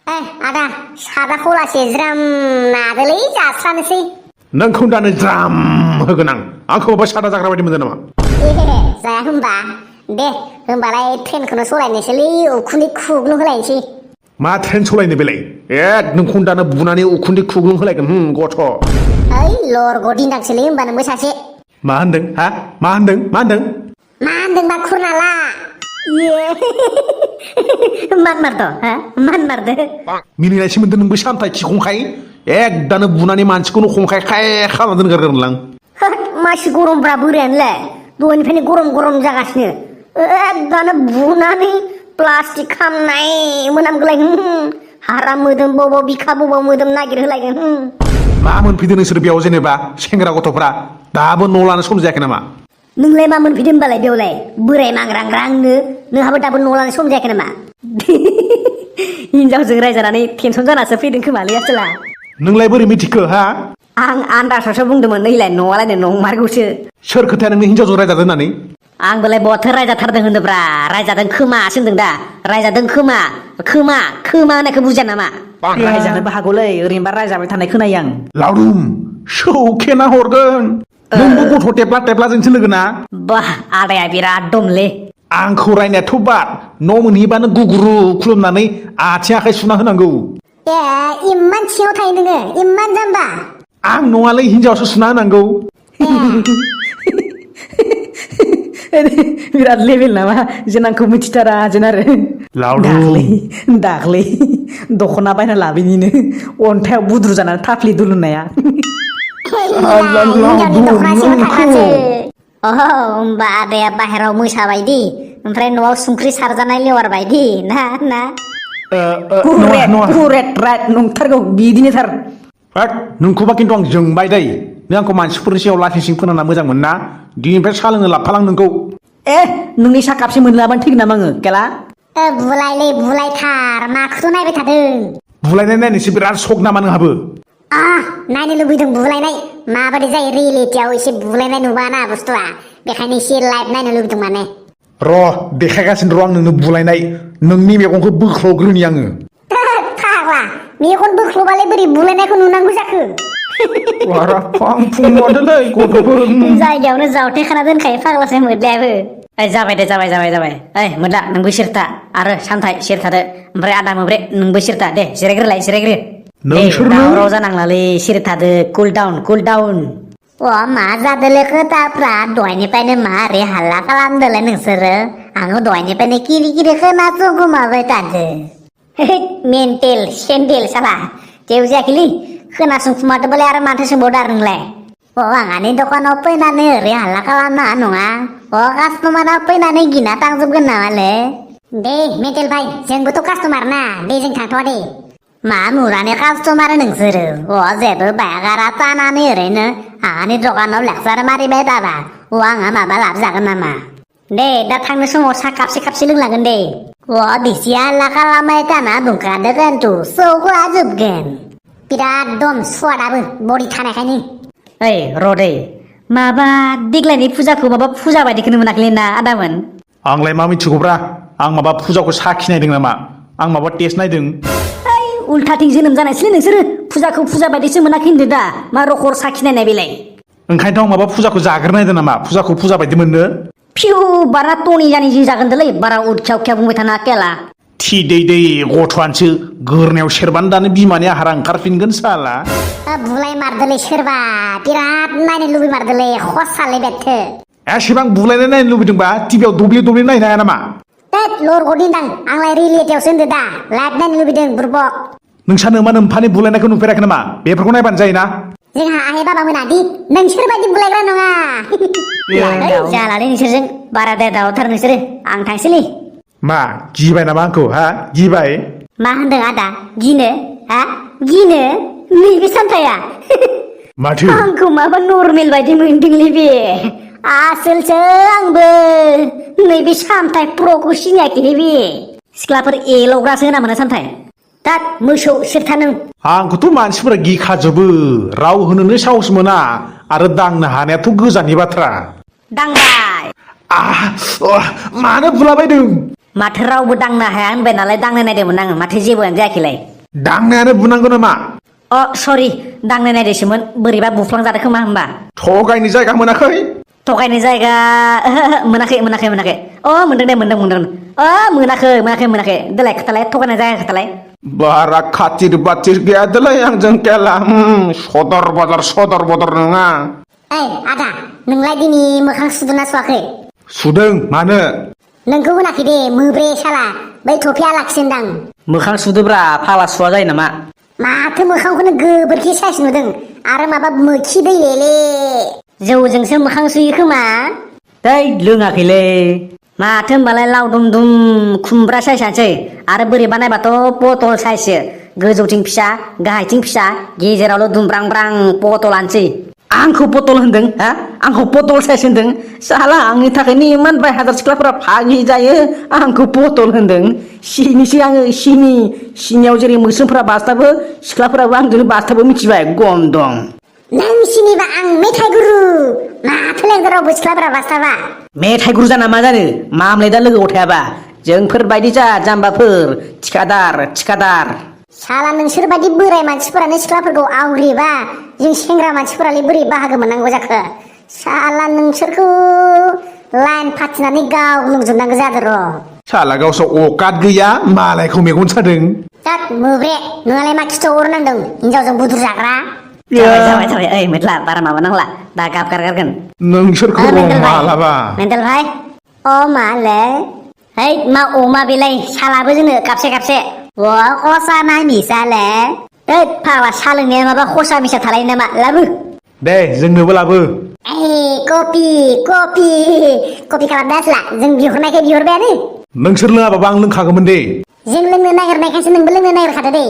आदा सादा खलासे ज्राम नादोलै जास्रानोसै नोंखौ दानो ज्राम होगोन आंखौ माबा सादा जाग्रा बायदि मोनदों नामा जाया होनबा दे होनबालाय ट्रेनखौनो सलायनोसैलै उखुन्दै खुग्लुं होलायनोसै मा ट्रेन सलायनो बेलाय नोंखौ दानो बुनानै उखुन्दै खुग्लुं होलायगोन गथ' ओइ लर गदिनदांसोलै होनबा नोंबो सासे मा होनदों मा होनदोंबा खुरनाला मान मारद' मान मारदो मिनिनायसो मोनदों नोंबो सामथाय खिखंखाय दानो बुनानै मानसिखौनो खंखाय खाय खालामना दोनगारगोनलां मासि गरमब्रा बोरायानोलाय दहायनिफ्रायनो गरम जागासिनो दानो बुनानै प्लास्टिक खामनाय मोनामगोलाय हारा मोदोम बबाव बिखा बबाव मोदोम नागिर होलायगोन मा मोनफैदों नोंसोर बेयाव जेनेबा सेंग्रा गथ'फ्रा दाबो न' लानो सम जायाखै नामा नोंलाय मा मोनफैदों होनबालाय बेयावलाय बोराय मांग्रांग्रांनो नोंहाबो दाबो न' लानो सम जायाखै नामा हिनजावजों रायजानानै टेनसन जानासो फैदों खोमालै आसोला नोंलाय बोरै मिथिखो आं आन्दासावसो बुंदोंमोन नैलाय न'आलायनो नंमारगौसो सोर खोथाया नोंनि हिनजावजों रायजादों होननानै आंबोलाय बहाथो रायजाथारदों होनदोंब्रा रायजादों खोमासो होनदों दा रायजादों खोमा होननायखौ बुजिया नामा रायजानोबो हागौलै ओरैनोबा रायजाबाय थानाय खोनायो आं लावदुम सौखेना हरगोन नोंबो गथ' टेप्लाजोंसो लोगो ना बा आदाया बिराद दमलै आंखौ रायनायाथ' बाद न' मोनहैबानो गुगुरु खुलुमनानै आथिं आखाइ सुना होनांगौ इमान सिङाव थायो नोङो इमान जाम्बा आं नङालै हिनजावसो सुना होनांगौ बिराद लेभेल नामा जों आंखौ मिथिथारा जों आरो दाख्लै दख'ना बायना लाबोनिनो अन्थायाव बुद्रु जानानै थाफ्लि दुलुनाया होमबा आदाया बाहेराव मोसाबायदि ओमफ्राय न'आव संख्रि सारजानाय लेवार बायदि ना नंथारगौ बिदिनोथार नोंखौबा खिन्थु आं जोंबाय दै नों आंखौ मानसिफोरनि सायाव लाथिंसिं फोनांना मोजां मोन ना दिनैनिफ्राय सा लोंनो लाबफालां नोंखौ नोंनि सा कापसे मोनलाबानो थैगोन नामा आङो केला बुलायथार माखौथ' नायबाय थादों बुलायनाय नायनोसो बिराद सक नामा नोंहाबो नायनो लुबैदों बुलायनाय माबायदि जायो रियेलिटियाव एसे बुलायनाय नुबा ना बुस्थुआ बेखायनो एसे लाइभ नायनो लुबैदों माने देखायगासिनो आं नोंनो बुलायनाय नोंनि मेगनखौ बोख्ल'ग्रोनि आङो फाग्ला मेगन बोख्ल'बालाय बोरै बुलायनायखौ नुनांगौ जाखो जायगायावनो जावथेखाना दोनखायो फाग्लासो मोदलायाबो जाबाय दे जाबाय मोदला नोंबो सिरथा आरो सामथाय सिरथादो ओमफ्राय आदा मोब्रे नोंबो सिरथा दे जिरायग्रो दावराव जानांलालै सिरथादो कुल डाउन मा जादोलै खोथाफ्रा दहायनिफ्रायनो मारै हाल्ला खालामदोंलै नोंसोरो आङो दहायनिफ्रायनो किरि खोनासंगुमाबाय थादो मेन्टेल सेन्डेल साला जेबो जायाखैलै खोनासंखुमादोंबालाय आरो माथो सोंबावदो आरो नोंलाय आंहानि दखानाव फैनानै ओरै हाल्ला खालामना नङा कास्टमारा फैनानै गिना थांजोबगोन नामालै दे मेन्टेल भाइ जोंबोथ' कास्टमार ना दे जों थांथ'वा दे मा मुरानि कास्टमार नोंसोरो जेबो बायागारा जानानै ओरैनो आंहानि दखानाव लेक्सार मारिबाय थाबा आंहा माबा लाब जागोन नामा दे दा थांनो समाव सा कापसे लोंलांगोन दे बिसि हाल्ला खालामबाय थाना बुंखादो खिन्थु सौगा जोबगोन बिराद दम सुवादाबो बडि थानायखायनो रदै माबा देग्लायनि फुजाखौ माबा फुजा बायदिखौनो मोनाखैलै ना आदामोन आंलाय मा मिथिगौब्रा आं माबा फुजाखौ साखिनायदों नामा आं माबा टेस्ट नायदों उल्थाथिं जोनोम जानायसैलै नोंसोरो फुजाखौ फुजा बायदिसो मोनाखै होनदो दा मा रखर साखिनायनाय बेलाय ओंखायनोथ' आं माबा फुजाखौ जाग्रोनायदों नामा फुजाखौ फुजा बायदि मोननो फिउ बारा टनि जानि जि जागोनदोलै बारा उदखिया बुंबाय थाना केला थि दै गथ'आनोसो गोरनायाव सेरबानो दानो बिमानि आहारा ओंखारफिनगोन साला बुलाय मारदोलै सोरबा बिराद नायनो लुबै मारदोलै खसालै बेथो एसेबां बुलायनाय नायनो लुबैदोंबा टिभियाव दब्ले नायनो हाया नामा लर गदिनदां आंलाय रियेलिटियावसो होनदो दा लाइभ नायनो लुबैदों बुरबक नोंसानो मा नोम्फानि बुलायनायखौ नुफेराखै नामा बेफोरखौ नायबानो जायोना जोंहा आइ बाबा मोना दि नोंसोर बायदि बुलायग्रा नङा जालालै नोंसोरजों बाराद्राय दावथार नोंसोरो आं थांसैलै मा गिबाय नामा आंखौ गिबाय मा होनदों आदा गिनो नैबे सान्थाया माथो आंखौ माबा नर्मेल बायदि मोनदोंलै बे आसोलसो आंबो नैबे सामथाय प्र'खौ सिनायाखैलै बे सिख्लाफोर एल'ग्रासो होना मोनो सामथाय दाद मोसौ सिरथा नों आंखौथ' मानसिफोरा गिखाजोबो राव होनोनो साहस मोना आरो दांनो हानायाथ' गोजाननि बाथ्रा दांबाय मानो बुलाबायदों माथो रावबो दांनो हाया होनबाय नालाय दांनो नायदोंमोन आङो माथो जेबोआनो जायाखैलाय दांनायानो बुनांगौ नामा अ सरि दांनाय नायदोंसोमोन बोरैबा बुफ्लांजादों खोमा होमबा थगायनो जायगा मोनाखै थगायनाय जायगा मोनाखै अ मोनदों दे मोनदों अ मोनाखै देलाय खोथालाय थगायनाय जायगा खोथालाय बारा खाथिर बाथिर गैयादोलै आंजों केला सदर बदर नङा ओइ आदा नोंलाय दिनै मोखां सुदोंना सुवाखै सुदों मानो नोंखौ होनाखै दे मोब्रे साला बै थफिया लाखिनदां मोखां सुदोब्रा फाला सुवा जायो नामा माथो मोखांखौनो गोबोरखि साइस नुदों आरो माबा मोखि दै लेले जौजोंसो मोखां सुयो खोमा दै लोङाखैलै माथो होनबालाय लावदुम दुम खुमब्रा साइसानोसै आरो बोरैबा नायबाथ' पटल साइससो गोजौथिं फिसा गाहायथिं फिसा गेजेरावल' दुमब्रांब्रां पटलानोसै आंखौ पटल होनदों हा आंखौ पटल साइज होनदों साला आंनि थाखायनो इमान बाय हाजार सिख्लाफोरा फागि जायो आंखौ पटल होनदों सिनिसै आङो सिनियाव जेरै मोस्रोमफोरा बासथाबो सिख्लाफोराबो आंजोंनो बासथाबो मिथिबाय गम दं नों सिनिबा आं मेथाइ गुरु माथो लेंदो रावबो सिख्लाफोरा बासथाबा मेथाइ गुरु जाना मा जानो मामलाय दा लोगोआव थायाबा जोंफोरबायदि जा जाम्बाफोर थिखादार साला नोंसोर बायदि बोराय मानसिफोरानो सिख्लाफोरखौ आवग्रियोबा जों सेंग्रा मानसिफोरालाय बोरै बाहागो मोननांगौ जाखो साला नोंसोरखौ लाइन फाथिनानै गावग्लुंजोबनांगौ जादों र' साला गावसोर अकात गैया मालायखौ मेगन सादों जात मोब्रे नोंहालाय मा खिथाव अरनांदों हिनजावजों बुद्रु जाग्रा जाबाय ओइ मेथला बारा माबा नांला दा गारगारगोन नोंसोरखौ मालाबा मेन्टेल भाई अ माले है मा अमा बेलाय सालाबो जोंनो कापसे वो खसा ना मिसाले ओइ फाग्ला सा लोंनाया माबा खसा मिसा थालायो नामा लाबो दे जोंनोबो लाबो कपि खालामदो आसला जों बिहरनायखाय बिहरबायानो नोंसोर लोङाबाबा आं लोंखागौमोन दे जों लोंनो नागिरनायखायसो नोंबो लोंनो नागिरखादो दे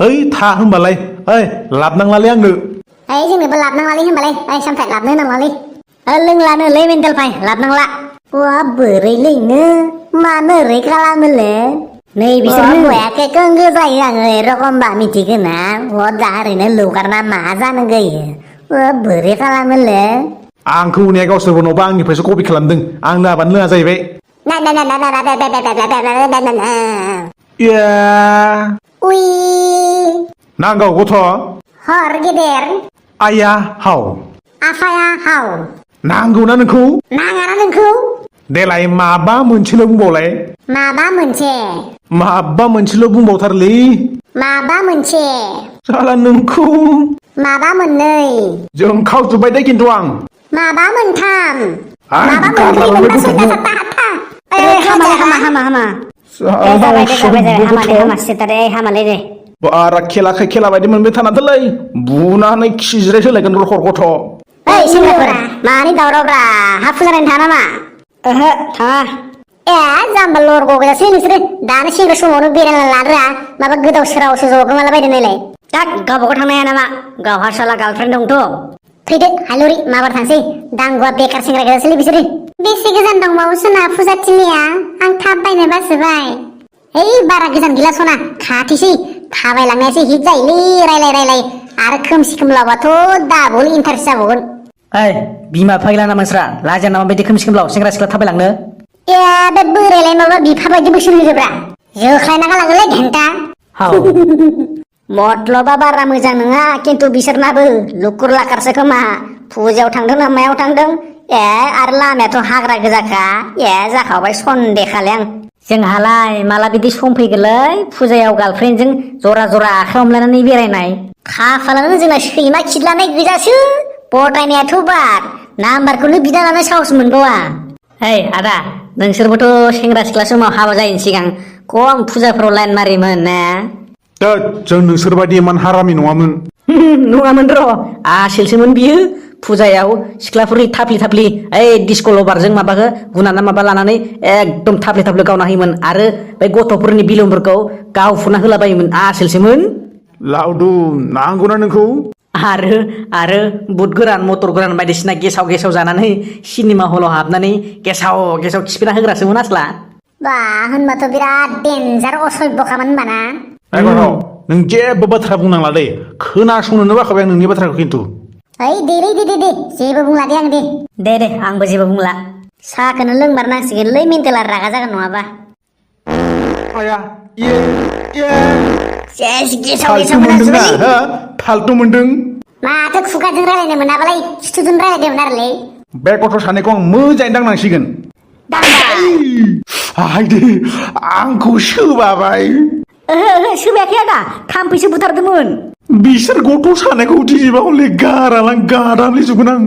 ओइ था होनबालाय ओइ लाबनांलालै आंनो ओइ जोंनोबो लाबनांलालै होनबालाय ओइ सामथाय लाबनो होनांलालै लोंलानोलै मेन्टेल भाई लाबनांला वा बोरै लोंनो मानो ओरै खालामोलै नै बिसोर बयाखै कंगो जायो आङो एरखमबा मिथिगोना अ दा ओरैनो लौगारना मा जानो गयो बोरै खालामोलै आंखौ उनाया गावसोरबो न'बा आंनिफ्रायसो कपि खालामदों आं लोङाबानो लोङा जाहैबाय उइ नांगौ गथ' हर गेदेर आया हाव आफाया हाव नांगौना नोंखौ नाङाना नोंखौ देलाय माबा मोनसेल' बुंबावलाय माबा मोनसेल' बुंबावथारलै माबा मोनसे साला नोंखौ माबा मोननै जों खावजोब्बाय दे खिन्थु आं माबा मोनथाम आं माबा मोनब्रै गारलांबाय मोनबा सयथा गथ'खौ। सातथा हामा दे हामालै दे बारा खेला बायदि मोनबाय थानादोलै बुनानै खिज्राय होलायगोन हर गथ' ओइ सेंग्राफोर मानि दावरावब्रा हा फुजा नायनो थाङा नामा ओहो थाङा ए जाम्बा लर गगजासै नोंसोरो दानो सेंग्रा समावनो बेरायना लादोरा माबा गोदाव सोरावसो जगोमाला बायदों नायलाय दाग गावबागाव थांनो हाया नामा गावहा साला गार्लफ्रेन्ड दंथ' फैदो हालुरि माबार थांसै दांगुआ बेकार सेंग्रा गोजासैलै बिसोरो बेसे गोजान दंबावो सना फुजाथिलिया आं थाब बायनो बासोबाय ओइ बारा गोजान गैला सना खाथिसै थाबायलांनायासो हिट जायोलै रायलाय आरो खोमसि खोमलावबाथ' दाबल इन्टारेस्ट जाबावगोन ओइ बिमा फैला ना मानसिफ्रा लाजिया नामा बायदि खोमसि खोमलाव सेंग्रा सिख्ला थाबायलांनो ए बे बोरायलाय माबा बिफा बायदि बोसोन होदोब्रा जोख्लायना गालाङोलै घन्टा हाव मत्लबा बारा मोजां नङा खिन्थु बिसोरनाबो लुकुर लाखारसो खोमा फुजायाव थांदों ना मायाव थांदों ए आरो लामायाथ' हाग्रा गोजाखा ए जाखाबाय सन्देखालै आं जोंहालाय माला बिदि सम फैगोनलै फुजायाव गार्लफ्रेन्डजों जरा आखाइ हमलायनानै बेरायनाय खाफालानो जोंना सैमा खिदलानाय गोजासो पटायनायाथ' बाद नाम्बारखौनो बिना लानो साहस मोनबावा ओइ आदा नोंसोरबोथ' सेंग्रा सिख्ला समाव हाबा जायैनि सिगां खम फुजाफोराव लाइन मारियोमोन ना जों नोंसोरबायदि इमान हारामि नङामोन नङामोन र' आसोलसोमोन बियो फुजायाव सिख्लाफोरनि थाफ्लि ओइ डिस्क' लबारजों माबाखौ गुनाना माबा लानानै एकदम थाफ्ले गावना होयोमोन आरो बे गथ'फोरनि बिलुनफोरखौ गावफुना होलाबायोमोन आसोलसोमोन लावदुम नांगौना नोंखौ आरो बुट गोरान मटर गोरान बायदिसिना गेसाव जानानै सिनेमा हलाव हाबनानै गेसाव खिफिना होग्रासोमोन आसला बा होनबाथ' बिराद डेन्जार असभ्यखामोन होनबाना नों जेबो बाथ्रा बुंनांला दे खोनासंनोनो बाखाबाय आं नोंनि बाथ्राखौ खिन्थु ओइ दे जेबो बुंला दे आं दे आंबो जेबो बुंला साहाखौनो लोंमारनांसिगोनलै मेन्टेला रागा जागोन नङाबा आया सेस गेसाव फाल्तु गेसाव मोनदों ना मोनासै हा फाल्तु मोनदों माथो खुगाजों रायलायनो मोनाबालाय खिथुजों रायलायदोंमोन आरोलै बे गथ' सानैखौ आं मोजाङै दांनांसिगोन हायदे आंखौ सोबाबाय ओहो सोबायाखै आदा थाम्फैसो बुथारदोंमोन बिसोर गथ' सानायखौ दिनैबा हले गारालां गादामलै जोबगोन आं